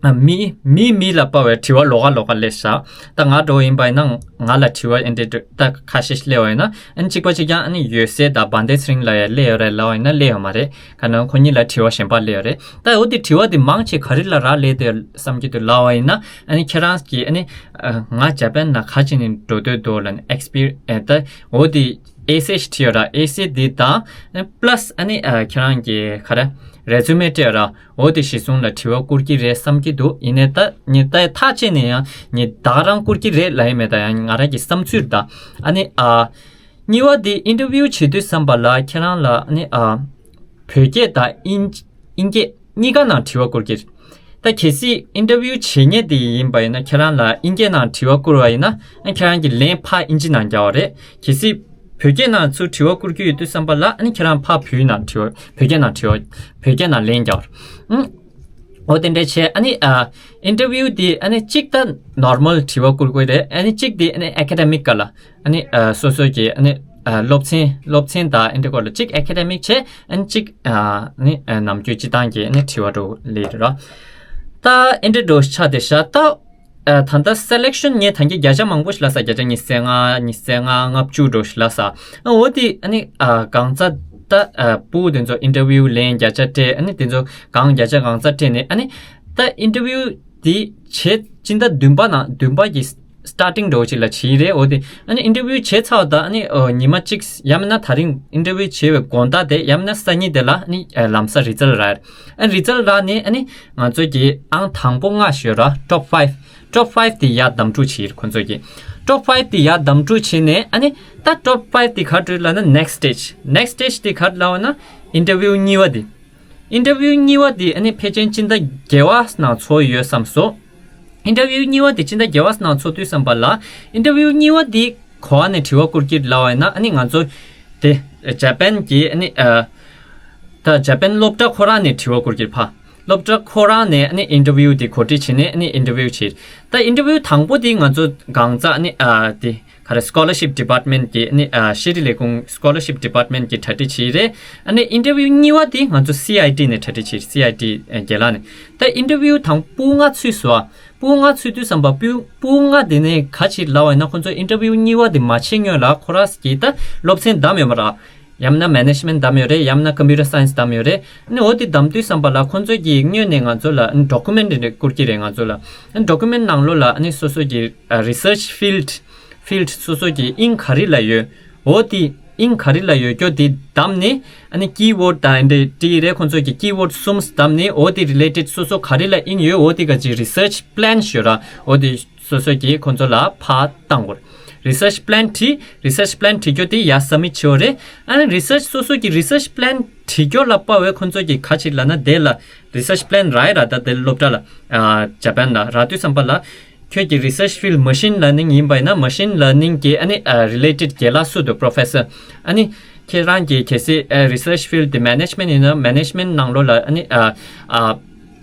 ཨ་མི་མི་མི་ལ་དཔག་པའི་དྲི་བ་ལོགས་ཀ་ལོགས་ཀ་སླེབས་ཤག་ད་ང་འདྲ་བོ་ཡིན་པ་ཡིན་ན་ང་ལ་དྲི་བ་ཨེ་འདྲས་ད་ཁ་ཤས་ཤིག་སླེབས་པ་ཡིན་ན། ཨ་ནི་གཅིག་པ་གཅིག་རྐྱང་ཨ་ནི་ཡོད་སྲིད་ད་བན་དེ་ཚེ་རིང་ལ་ཡ་སླེབས་ཡོད་རེད་ལབ་པ་ཡིན་ན་སླེབས་ཡོད་མ་རེད། ག་ནང་ཁོ་གཉིས་ལ་དྲི་བ་གཞན་པ་སླེབས་ཡོད་རེད། ད་འོ་དེ་དྲི་བ་དེ་མང་ཆེ་ག་རེ་ལ་རག་ལས་དེ་བསམ་གྱི་འདུག་ལབ་པ་ཡིན་ན། ཨ་ནི་ཁྱེད་རང་གིས་ཨ་ནི་ཨ་ང་ཇ་པན་ལ་ག་ཅིག་ནས་འགྲོ་འདོད་འདུག་ལབ་ནས་ཨེག་སི་པི་རི་ཡན་སི་ད་འོ་དེ་ ཨེ་སེ་བྲིས་ཡོད་ར། ཨེ་སེ་འདི་དང་པ་ལ་སི་ཨ་ནི་ཁྱེད་རང་གི་ག་རེ་རེ་ཛུ་མེ་སྤྲད་ཡོད་ར། འོ་དེ་གཞི་བཟུང་ལ་དྲི་བ་བསྐུར་གྱི་རེད་བསམ་གྱི་འདུག་ཡིན་ནའི་ད་ངས་ད་ཐག་བཅད་ནས་ཡང་ངས་ད་ག་རང་བསྐུར་གྱི་རེད་ལབ་ཡི་མེད། ད་ཡང་ང་རང་གི་བསམ་ཚུལ་རེད་ད། ཨ་ནི་ཨ་གཉིས་པ་འདི་ཨིན་ཊར་བིའུ་བྱེད་དུས་ཙམ་པ་ལ་ཁྱེད་རང་ལ་ཨ་ནི་ཨ་བོད་སྐད་དང་དབྱིན་དབྱིན་སྐད་གཉིས་ཀ་ནང་དྲི་བ་བསྐུར་གྱི་རེད། ད་གལ་སྲིད་ཨིན་ཊར་བིའུ་བྱེད་མཁན་དེ་ཡིན་པ་ཡིན་ན་ཁྱེད་རང་ལ་དབྱིན་སྐད་ནང་དྲི་བ་བསྐུར་བ་ཡིན་ན་ཨ་ཁྱེད་རང་གི་ལན་ཕར་དབྱིན་ཇི་ནང་རྒྱག་པ་རེད། གལ་སྲིད་བོད་སྐད་ནང་ཚུར་དྲི་བ་བསྐུར་རྒྱུ་ཡོད་དུས་ཙམ་པ་ལ་ཨ་ནི་ཁྱེད་རང་ཕར་བོད་ནང་དྲི་བ་བོད་སྐད་ནང་དྲི་བ་བོད་སྐད་ནང་ལན་རྒྱག་པ་རེད། ཨང་། འོ་དེ་འདྲ་བྱས་ཨ་ནི་ཨ་ཨིན་ཊར་བིའུ་དེ་ཨ་ནི་གཅིག་ད་ནོར་མལ་དྲི་བ་བསྐུར་དགོས་རེད། ཨ་ནི་གཅིག་དེ་ཨ་ནི་ཨེ་ཁེ་ཌེ་མིག་སྒང་ལ་ཨ་ནི་ཨ་སོ་སོ་གི་ཨ་ནི་ཨ་སློབ་ཚན་སློབ་ཚན་དང་ཨེ་འདྲ་སྐོར་ལ་གཅིག་ཨེ་ཁེ་ཌེ་མིག་བྱས། ཨ་ནི་གཅིག་ཨ་ནི་ཨ་ནམ་རྒྱུན་སྤྱི་བཏང་གི་ཨ་ནི་དྲི་བ་འདྲ་ལས་རེད་ར། ད་ཨེ་འདྲ་འདྲ་ཆགས་བསྡད་ཤག་ད་ཨ་ད་ལྟ་སེ་ལེག་ཤན་ངས་ད་གིན་བརྒྱ་ཆ་མང་པོ་ཞིག་ལབ་ས། བརྒྱ་ཆ་ཉི་ཤུ་རྩ་ལྔ་ཉི་ཤུ་རྩ་ལྔ་ལྔ་བཅུ་འདྲ་ཞིག་ལབ་ས། ཨ་འོ་དེ་ཨ་ནི་ཨ་གང་ཚ་ད་ཨ་ཕྲུ་གུ་དེ་ཚོ་ཨིན་ཊར་བིའུ་ལན་བརྒྱ་ཆ་སྤྲད། ཨ་ནི་དེ་ཚོ་གང་བརྒྱ་ཆ་གང་ཚ་སྤྲད་ནས་ཨ་ནི་ད་ཨིན་ཊར་བིའུ་དེ་བྱས་སྤྱི་ཟླ་བདུན་པ་ནང་བདུན་པ་གི་སི་ཊར་ཊིང་འདྲ་བོ་ཅིག་ལ་བྱས་རེད། འོ་དེ་ཨ་ནི་ཨིན་ཊར་བིའུ་བྱས་ཚར་བ་དང་ཨ་ནི་ཨོ་ཉི་མ་གཅིག་ཡང་མིན་ན་ད་རིང་ཨིན་ཊར་བིའུ་བྱས་པའི་དགོང་དག་དེ་ཡང་མིན་ན་སང་ཉིན་དེ་ལ་ཨ་ནི་ཨ་ལམ་སང་རི་ཛལ་རག་རེད། ཨ་ནི་རི་ཛལ་རག་ནས་ཨ་ནི་ང་ཚོ་གི་ཨང་དང་པོ་ལྔ་ཞོལ་ར་ཊོབ་ཕའིབ། ཊོབ་ཕའིབ་དེ་ཡར་གདམ་འཁྲུག་བྱས་རེད་ཁོང་ཚོ་གི། ཊོབ་ཕའིབ་དེ་ཡར་གདམ་འཁྲུག་བྱས་ནས་ཨ་ནི་ད་ཊོབ་ཕའིབ་དེ་ག་རེ་ལབ་ན་ནེག་སི་ཊི་སི་ཊེ་ཇི། ནེག་སི་ཊི་སི་ཊེ་ཇི་དེ་ག་རེ་ལབ་ན་ཨིན་ཊར་བིའུ་གཉིས་པ་དེ། ཨིན་ཊར་བིའུ་གཉིས་པ་དེ་ཨ་ནི་ཕལ་ཆེར་སྤྱི་ཟླ་བརྒྱད་པ་ནང་ཚོགས་ཡོད་བསམ་སོང་། ཨིན་ཊར་བིའུ་གཉིས་པ་དེ་སྤྱི་ཟླ་བརྒྱད་པ་ནང་ཚོགས་དུས་ཙམ་པ་ལ་ཨིན་ཊར་བིའུ་གཉིས་པ་དེ་ག་བ་ནས་དྲི་བ་བསྐུར་གྱི་ལབ་པ་ཡིན་ན་ཨ་ནི་ང་ཚོ་དེ་ཇ་པན་གྱི་ཨ་ནི་ཨ་ད་ཇ་པན་སློབ་གྲྭ་ཁོ་རང་ནས་དྲི་བ་བསྐུར་གྱི་ཕ། སློབ་གྲྭ་ཁོ་རང་ནས་ཨ་ནི་ཨིན་ཊར་བིའུ་དེ་གོ་སྒྲིག་བྱས་ནས་ཨ་ནི་ཨིན་ཊར་བིའུ་བྱས། ད་ཨིན་ཊར་བིའུ་དང་པོ་དེ་ང་ཚོ་གང་ཚ་ཨ་ནི་ཨ་དེ་ག་རེ་སི་ཀོ་ལར་ཤིབ་ཌི་པཱར་ཊི་མེན་ཊི་གི་ཨ་ནི་ཨ་ཤེས་རིག་ལས་ཁུངས་སི་ཀོ་ལར་ཤིབ་ཌི་པཱར་ཊི་མེན་ཊི་གི་གྲ་སྒྲིག་བྱས་རེད། ཨ་ནི་ཨིན་ཊར་བིའུ་གཉིས་པ་དེ་ང་ཚོ་སི་ཨའི་ཊི་ནས་གྲ་སྒྲིག་བྱས། སི་ཨའི་ཊི་ཨ་རྒན་ལགས་ནས། ད་ཨིན་ཊར་བིའུ་དང་ཕྲུ་གུ་ལྔ་ཚུད་སོང་ཨ། ཕྲུ་གུ་ལྔ་ཚུད་དུས་ཙམ་པ་ཕྲུ་ཕྲུ་གུ་ལྔ་དེ་ནས་ག་ཅིག་ལབ་པ་ཡིན་ན་ཁོང་ཚོ་ཨིན་ཊར་བིའུ་གཉིས་པ་དེ་མ་བྱེད་སྔོན་ལ་ཁོ་རང་གིས་ད་སློབ་ཚན་བདམས་ཡོད་མ་རེད། ཡང་ན་མེ་ནེ་ཇི་མེན་ཊི་བདམས་ཡོད་རེད། ཡང་ན་ཀམ་པུ་ཊར་སའེན་སི་བདམས་ཡོད་རེད། ཨ་ནི་འོ་དེ་བདམས་དུས་ཙམ་པ་ལ་ཁོང་ཚོ་གིས་སྔོན་ནས་ང་ཚོ་ལ་ཨ་ནི་ཌོ་ཀུ་མེན་ཊི་རེ་བསྐུར་གྱི་རེད་ང་ཚོ་ལ། ཨ་ནི་ཌོ་ཀུ་མེན་ཊི་ནང་ལོགས་ལ་ཨ་ནི་སོ་སོ་གི་ཨ་རི་སར་ཆི་ཕིལ་ཌི་ཕིལ་ཌི་སོ་སོ་གི་དབྱིངས་ག་རེ་ལ་ཡོད། འོ་དེ་དབྱིངས་ག་རེ་ལ་ཡོད་རྒྱུ་དེ་བདམས་ནས་ཨ་ནི་ཀི་ཝོར་ཌི་དང་འདྲ་བྲིས་རེད། ཁོང་ཚོ་གི་ཀི་ཝོར་ཌི་གསུམ་བདམས་ནས་འོ་དེ་རི་ལེ་ཊེཌ་སོ་སོ་ག་རེ་ལ་དབྱིངས་ཡོད་འོ་དེ་ག་ཅིག་རི་སར་ཆི་པི་ལན་ཞུ་ར། འོ་དེ་སོ་སོ་གིས་ཁོང་ཚོ་ལ་ཕར་བཏང་དགོས། རི་སར་ཆི་པི་ལན་བྲིས། རི་སར་ཆི་པི་ལན་བྲིས་རྒྱུ་དེ་ཡར་སབ་མིཊ་བྱེད་དགོས་རེད། ཨ་ནི་རི་སར་ཆི་སོ་སོ་གི་རི་སར་ཆི་པི་ལན་བྲིས་རྒྱུ་ལ་དཔག་པའི་ཁོང་ཚོ་གི་ག་ཅིག་ལབ་ན་དེ་ལ་རི་སར་ཆི་པི་ལན་རག་ཡ་ར། ད་དེ་སློབ་གྲྭ་ལ་ཨ་ཇ་པན་ལ་རག་དུས་ཙམ་པ་ལ་ཁྱོད་ཀྱི་རི་སར་ཆི་ཕིལ་ཌི་མེ་ཤིན་ལར་ནིང་ཡིན་པ་ཡིན་ན་མེ་ཤིན་ལར་ནིང་གི་ཨ་ནི་ཨ་རི་ལེ་ཊེཌ་རྒན་ལགས་སུ་འདུག་པོ་རོ་ཕེ་སར། ཨ་ནི་ཁྱེད་རང་གི་གལ་སྲིད་ཨ་རི་སར་ཆི་ཕིལ་ཌི་དེ་མེ་ནེ་ཇི་མེན་ཊི་ཡིན་ན་མེ་ནེ་ཇི་མེན་ཊི་ནང་ལོགས་ལ་ཨ་ནི་ཨ་ཨ་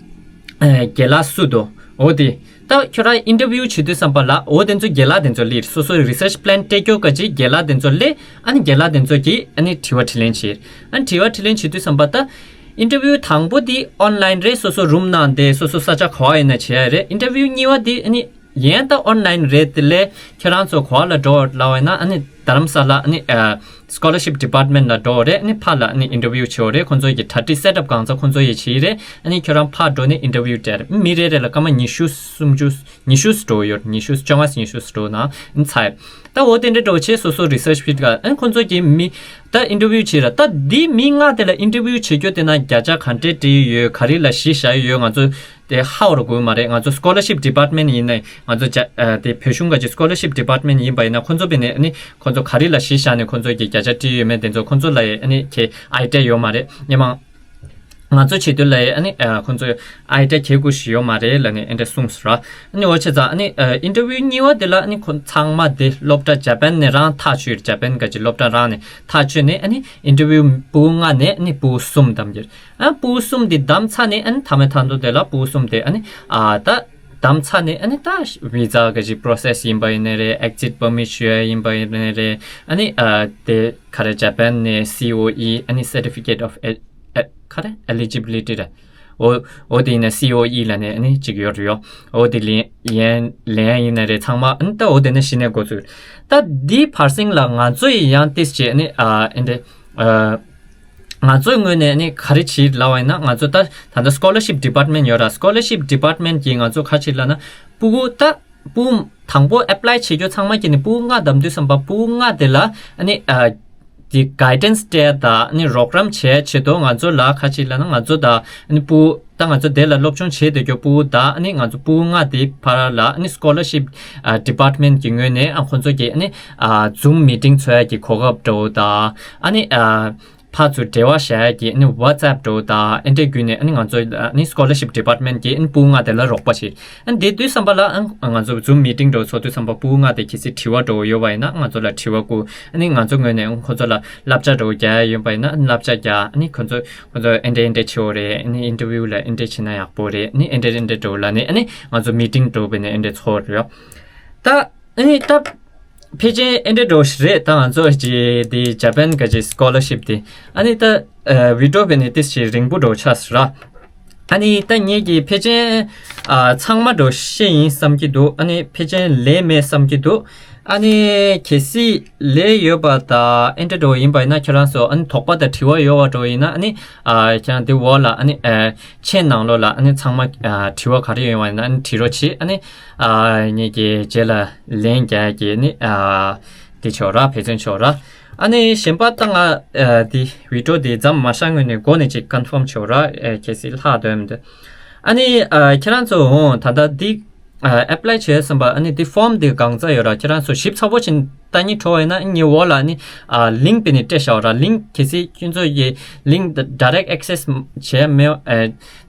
ཨ་རྒན་ལགས་སུ་འདུག་འོ་དེ། ད་ཁྱོད་རང་ཨིན་ཊར་བིའུ་བྱེད་དུས་ཙམ་པ་ལ་འོ་དེ་ཚོ་རྒན་ལགས་དེ་ཚོ་སླེབས། སོ་སོའི་རི་སར་ཆི་པི་ལན་སྤྲད་རྒྱུ་ག་ཅིག་རྒན་ལགས་དེ་ཚོ་སླེབས། ཨ་ནི་རྒན་ལགས་དེ་ཚོ་གིས་ཨ་ནི་དྲི་བ་དྲིས་ལན་བྱེད། ཨ་ནི་དྲི་བ་དྲིས་ལན་བྱེད་དུས་ཙམ་པ་ད་ཨིན་ཊར་བིའུ་དང་པོ་དེ་ཨོན་ལའིན་རེད། སོ་སོ་རུམ་ནང་བསྡད་སོ་སོ་ས་ཆ་ག་པར་ཡིན་ན་བྱེད་ཡ་རེད། ཨིན་ཊར་བིའུ་གཉིས་པ་དེ་ཨ་ནི་ཡིན་ད་ཨོན་ལའིན་རེད། དེ་ལས་ཁྱེད་རང་ཚོ་ག་པར་ལ་འགྲོ་ལབ་པ་ཡིན་ན་ཨ་ནི་དྷ་རམ་ས་ལ་ཨ་ནི་ཨ་སི་ཀོ་ལར་ཤིབ་ཌི་པཱར་ཊི་མེན་ཊི་ལ་འགྲོ་རེད། ཨ་ནི་ཕར་ལ་ཨ་ནི་ཨིན་ཊར་བིའུ་བྱེད་རེད། ཁོང་ཚོ་གི་གྲ་སྒྲིག་སེ་ཊབ་གང་ཚ་ཁོང་ཚོ་ཡིས་བྱེད་རེད། ཨ་ནི་ཁྱོད་རང་ཕར་འགྲོ་ནས་ཨིན་ཊར་བིའུ་སྤྲད་རེད། མི་རེ་རེ་ལ་སྐར་མ་ཉི་ཤུ་སུམ་ཅུ་ཉི་ཤུ་འགྲོ་ཡོད། ཉི་ཤུ་བཅོ་ལྔ་ཉི་ཤུ་འགྲོ་ན་ཨ་ནི་ཚར། ད་འོ་དེ་འདྲ་འགྲོ་བྱས་སོ་སོ་རི་སར་ཆི་ཕིལ་ཌི་ག་ཨ་ནི་ཁོང་ཚོ་གི་མི་ད་ཨིན་ཊར་བིའུ་བྱེད་ར། ད་འདི་མི་ལྔ་དེ་ལ་ཨིན་ཊར་བིའུ་བྱེད་རྒྱུ་དེ་ན་བརྒྱ་ཆ་ག་འདྲས་སྤྲད་ཡོད་ག་རེ་ལ་གཞི་བཞག་ཡོད་ང་ཚོ་དེ་ཧ་གོ་དགོས་མ་རེད། ང་ཚོ་སི་ཀོ་ལར་ཤིབ་ཌི་པཱར་ཊི་མེན་ཊི་ཡིན་ནའི་ང་ཚོ་ཇ་ཨ་དེ་བོད་གཞུང་ག་ཅིག་སི་ཀོ་ལར་ཤིབ་ཌི་པཱར་ཊི་མེན་ཊི་ཡིན་པ་ཡིན་ན་ཁོང་ཚོ་བས་ནས་ཨ་ནི་ཁོང་ཚོ་ག་རེ་ལ་གཞི་བཞག་ནས་ཁོང་ཚོ་གི་བརྒྱ་ཆ་སྤྲད་ཡོད་མེད་དེ་ཚོ་ཁོང་ཚོ་ལ་ཨ་ནི་ཁྱེད་ཨའི་ཌི་ཡ་ཡོད་མ་རེད། སྔོན་མ་ང་ཚོ་བྱེད་དུས་ལ་ཨ་ནི་ཨ་ཁོང་ཚོ་ཨའི་ཌི་ཡ་ཁྱེད་དགོས་ཞིག་ཡོད་མ་རེད་ལབ་ནས་ཨ་འདྲ་གསུངས་སོང་ར། ཨ་ནི་འོ་བྱས་ཙང་ཨ་ནི་ཨ་ཨིན་ཊར་བིའུ་གཉིས་པ་དེ་ལ་ཨ་ནི་ཁོང་ཚང་མ་དེ་སློབ་གྲྭ་ཇ་པན་ནས་རང་ཐག་ཆོད། ཇ་པན་ག་ཅིག་སློབ་གྲྭ་རང་ནས་ཐག་ཆོད་ནས་ཨ་ནི་ཨིན་ཊར་བིའུ་ཕྲུ་གུ་ལྔ་ནས་ཨ་ནི་ཕྲུ་གུ་གསུམ་བདམས་རྒྱུ། ཨ་ཕྲུ་གུ་གསུམ་དེ་བདམས་ཚར་ནས་ཨ་ནི་མཐའ་མའི་མཐའ་མཇུག་དེ་ལ་ཕྲུ་གུ་གསུམ་དེ་ཨ་ནི་ཨ་ད་བདམས་ཚར་ནས་ཨ་ནི་ད་བི་ཛ་ག་ཅིག་པོ་རོ་སེ་སི་ཡིན་པ་ཡིན་ནའི་རེད། ཨེག་ཛིཊ་པར་མིཊ་ཞུ་ཡ་ཡིན་པ་ཡིན་ནའི་རེད། ཨ་ནི་ཨ་དེ་ག་རེ་ཇ་པན་ནས་སི་ཨོ་ཨི་ཨ་ནི་Certificate of ཨེ་ཨེ་ག་རེ་Eligibility་རེད། འོ་འོ་དེ་ཡིན་ན་སི་ཨོ་ཨི་ལབ་ནས་ཨ་ནི་གཅིག་ཡོད་རེད་ཡོ། འོ་དེ་ལེན་ཡན་ལེན་ཡ་ཡིན་ནའི་རེད། ཚང་མ་ཨ་ནི་ད་འོ་དེ་ནས་གཞི་ནས་འགོ་ཚུགས། ད་འདི་བར་གསེང་ལ་ང་ཚོ་ཡི་ཡང་ཏིས་བྱས་ཨ་ནི་ཨ་ཨེ་འདྲ་ཨ། ང་ཚོའི་ངོས་ནས་ནི་ག་རེ་བྱེད་ལབ་པ་ཡིན་ན་ང་ཚོ་ད་ད་ལྟ་སི་ཀོ་ལར་ཤིབ་ཌི་པཱར་ཊི་མེན་ཊི་ཡོད་ར། སི་ཀོ་ལར་ཤིབ་ཌི་པཱར་ཊི་མེན་ཊི་གིས་ང་ཚོ་ག་བྱེད་ལབ་ན་ཕྲུ་གུ་ད་ཕྲུ་གུ་དང་པོ་ཨེབ་ལའི་བྱེད་རྒྱུ་ཚང་མ་གི་ནི་ཕྲུ་གུ་ལྔ་བདམས་དུས་ཙམ་པ་ཕྲུ་གུ་ལྔ་དེ་ལ་ཨ་ནི་ཨ་ དེ་guidance་སྤྲད་དང་ཨ་ནི་རོགས་རམ་བྱས་ཆེད་དུ་ང་ཚོ་ལ་ཁ་ཅིག་ལ་ན་ང་ཚོ་དང་ཨ་ནི་སྤུ་ད་ང་ཚོ་དེ་ལ་སློབ་སྦྱོང་བྱེད་བསྡད་རྒྱུ་སྤུ་གུ་དང་ཨ་ནི་ང་ཚོ་སྤུ་གུ་ལྔ་དེ་བར་ལ་ཨ་ནི་scholarship department་གི་ངོས་ནས་ཨ་ཁོང་ཚོ་གི་ཨ་ནི་Zoom་meeting་འཚོགས་ཡ་གི་གོ་སྐབས་འདྲ་བོ་དང་ཨ་ནི་ཕར་ཚུར་འབྲེལ་བ་བྱ་ཡ་གི་ཨ་ནི་WhatsApp་འདྲ་བོ་དང་ཨེ་འདྲའི་བརྒྱུད་ནས་ཨ་ནི་ང་ཚོ་ཨ་ནི་scholarship department་གི་ཨ་ནི་སྤུ་གུ་ལྔ་དེ་ལ་རོགས་པ་བྱེད། ཨ་ནི་དེ་དུས་ཙམ་པ་ལ་ཨ་ང་ཚོ་Zoom meeting་འདྲ་བོ་ཚོགས་དུས་ཙམ་པ་སྤུ་གུ་ལྔ་དེ་གལ་སྲིད་དྲི་བ་འདྲ་བོ་ཡོད་པ་ཡིན་ན་ང་ཚོ་ལ་དྲི་བ་བསྐུར། ཨ་ནི་ང་ཚོ་ངོས་ནས་ཁོ་ཚོ་ལ་བསླབ་བྱ་འདྲ་བོ་རྒྱག་ཡ་ཡོད་པ་ཡིན་ན་ཨ་ནི་བསླབ་བྱ་རྒྱག་ཨ་ནི་ཁོ་ཚོ་ཁོ་ཚོ་ཨེ་འདྲ་ཨེ་འདྲ་བྱེད་འོ་རེད། ཨ་ནི་interview་ལ་ཨེ་འདྲ་བྱེད་ན་ཡག་པོ་རེད། ཨ་ནི་ཨེ་འདྲ་ཨེ་འདྲ་འདྲ་བོ་ལ་ནི་ཨ་ནི་ང་ཚོ་meeting་འདྲ་བོ་བྱས་ནས་ཨེ་འདྲ་ཚོགས་རེད། ད་ཨ་ནི་ད་ཕལ་ཆེར་ཨེ་འདྲ་འདྲ་བོ་ཞིག་རེད། ད་ང་ཚོ་ཅི་དེ་Japan་ག་ཅི་scholarship་དེ་ཨ་ནི་ད་video་བྱས་ནས་ཏིས་ཅི་རིང་པོ་འདྲ་བོ་ཆགས་སོང་ར། ཨ་ནི་ད་ངེད་ཀྱིས་ཕལ་ཆེར་ཨ་ཚང་མ་འདྲ་བོ་ཤེས་ཡིན་བསམ་གྱི་འདུག་ཨ་ནི་ཕལ་ཆེར་ལས་མེད་བསམ་གྱི་འདུག་ཨ་ནི་གལ་སྲིད་ལས་ཡོད་པ་དང་ཨེ་འདྲ་འདྲ་བོ་ཡིན་པ་ཡིན་ན་ཁྱེད་རང་ཚོ་ཨ་ནི་དོགས་པ་དང་དྲི་བ་ཡོད་པ་འདྲ་བོ་ཡིན་ན་ཨ་ནི་ཨ་ཁྱེད་རང་དེ་འོག་ལ་ཨ་ནི་ཨ་chat་ནང་ལོགས་ལ་ཨ་ནི་ཚང་མ་ཨ་དྲི་བ་ག་རེ་ཡོད་པ་ཡིན་ན་ཨ་ནི་དྲི་རོགས་བྱེད། ཨ་ནི་ཨ་ངེད་ཀྱིས་རྗེས་ལ་ལན་རྒྱག་གི་ཨ་ནི་ཨ་དེ་ཆོག་ར། འབད་བརྩོན་ཆོག་ར། ཨ་ནི་གཞན་པ་ད་ང་ཨ་དེ་video་དེ་མཚམས་མ་བཞག་སྔོན་ནས་འགོ་ནས་ཅིག་confirm་ཆོག་ར། ཨ་གལ་སྲིད་ལྷག་འདོད་མི་འདུག་ཨ་ནི་ཨ་ཁྱེད་རང་ཚོ་འོང་ད་ལྟ་འདི་ཨ་apply་བྱས་ཟིན་པ་ཨ་ནི་འདི་form་དེ་གང་ཚ་ཡོད་ར། ཁྱེད་རང་ཚོ་ཞིབ་ཚགས་པོ་ཅིག་ལྟ་སྙིང་བྲོ་བ་ཡིན་ན་ཨ་ནི་ངའི་འོག་ལ་ཨ་ནི་ཨ་link་བྱས་ནས་སྤྲད་བཞག་ར། link་གལ་སྲིད་ཁྱེད་ཚོ་ཡི་link་direct access་བྱས་མེད་ཨ་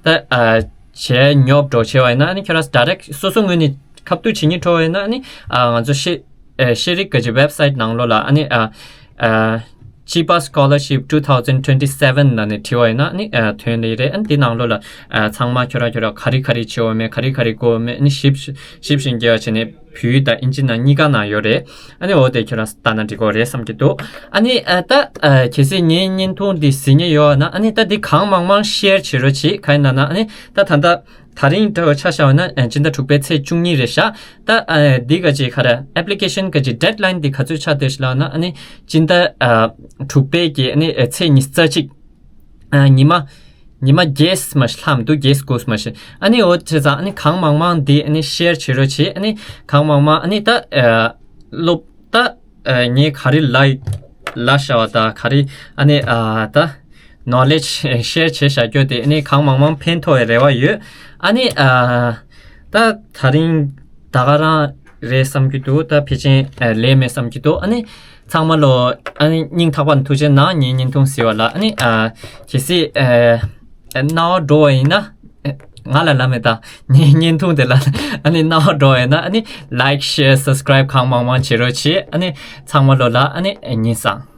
ད་ཨ་བྱས་ཉོབ་འགྲོ་བྱས་པ་ཡིན་ན་ཨ་ནི་ཁྱེད་རང་direct་སོ་སོ་ངོས་ནས་ཁ་ཐུག་བྱེད་སྙིང་བྲོ་བ་ཡིན་ན་ཨ་ནི་ཨ་ང་ཚོ་ཤེས་ཨ་ཤེས་རིག་གི་website་ནང་ལོགས་ལ་ཨ་ནི་ཨ་ཨ་Chiba Scholarship two thousand twenty-seven་ལ་ནི་བྲིས་པ་ཡིན་ན་ཨ་ནི་ཨ་ཐོན་ལེ་རེད། ཨ་ནི་དེ་ནང་ལོགས་ལ་ཨ་ཚང་མ་ཁྱོད་རང་ཁྱོད་རང་ག་རེ་ག་རེ་བྱེད་འོ་མེད་ག་རེ་ག་རེ་དགོས་འོ་མེད་ཨ་ནི་ཞིབ་ཞིབ་བཞིན་རྒྱས་པ་བྱས་ནས་བོད་ཡིག་དང་ཨིན་ཇི་ནང་གཉིས་ཀ་ནང་ཡོད་རེད། ཨ་ནི་འོ་དེ་ཁྱོད་རང་ལྟ་ན་འགྲིག་གོ་རེད་བསམ་གྱི་འདུག་ཨ་ནི་ཨ་ད་ཨ་གལ་སྲིད་ངའི་བརྙན་ཐུང་འདི་གཟིགས་མཁན་ཡོད་ན་ཨ་ནི་ད་འདི་གང་མང་མང་share་བྱེད་རོགས་བྱེད། ག་ཡིན་ན་ན་ཨ་ནི་ད་ད་ལྟ་ད་རིང་འདྲ་བོ་ཆ་བཞག་པ་ན་ཨ་སྤྱི་ཟླ་དྲུག་པའི་ཚེས་བཅུ་གཉིས་རེད་ཤག་ད་ཨ་འདི་ག་ཅིག་ག་རེ་application་ག་ཅིག་deadline་འདི་ག་ཚོད་ཆགས་བསྡད་ཤག་ལབ་ན་ཨ་ནི་སྤྱི་ཟླ་ཨ་དྲུག་པའི་གི་ཨ་ནི་ཨ་ཚེས་ཉི་ཤུ་རྩ་གཅིག་ཨ་ཉི་མ་ཉི་མ་བརྒྱད་མ་ཤི་ལྷམ་འདུག་བརྒྱད་དགུ་མ་ཤི། ཨ་ནི་འོ་བྱས་ཙང་ཨ་ནི་གང་མང་མང་འདི་ཨ་ནི་share་བྱེད་རོགས་བྱེད། ཨ་ནི་གང་མང་མང་ཨ་ནི་ད་ཨ་སློབ་ད་ཨ་ངས་ག་རེ་ལ་ལ་བྱ་བ་ད་ག་རེ་ཨ་ནི་ཨ་ད་knowledge་share་བྱེད་བྱ་རྒྱུ་དེ་ཨ་ནི་གང་མང་མང་ཕན་ཐོགས་པའི་རེ་བ་ཡོད། ཨ་ནི་ཨ་ད་ད་རིང་ད་ག་རང་རེད་བསམ་གྱི་འདུག་ད་ཕལ་ཆེར་ཨ་ལས་མེད་བསམ་གྱི་འདུག་ཨ་ནི་ཚང་མ་ལོ་ཨ་ནི་སྙིང་ཐག་པ་ནས་ཐུགས་རྗེ་གནང་། ངའི་བརྙན་ཐུང་གཟིགས་པ་ལ་ཨ་ནི་ཨ་གལ་སྲིད་ཨ་ཨ་སྣང་བ་འགྲོ་བ་ཡིན་ན་ཨ་ང་ལ་ལབ་མེད་ད། ངའི་བརྙན་ཐུང་དེ་ལ་ཨ་ནི་སྣང་བ་འགྲོ་བ་ཡིན་ན་ཨ་ནི་like share subscribe་གང་མང་མང་བྱེད་རོགས་བྱེད། ཨ་ནི་ཚང་མ་ལོ་ལ་ཨ་ནི་ཨ་ཉིན་བཟང་།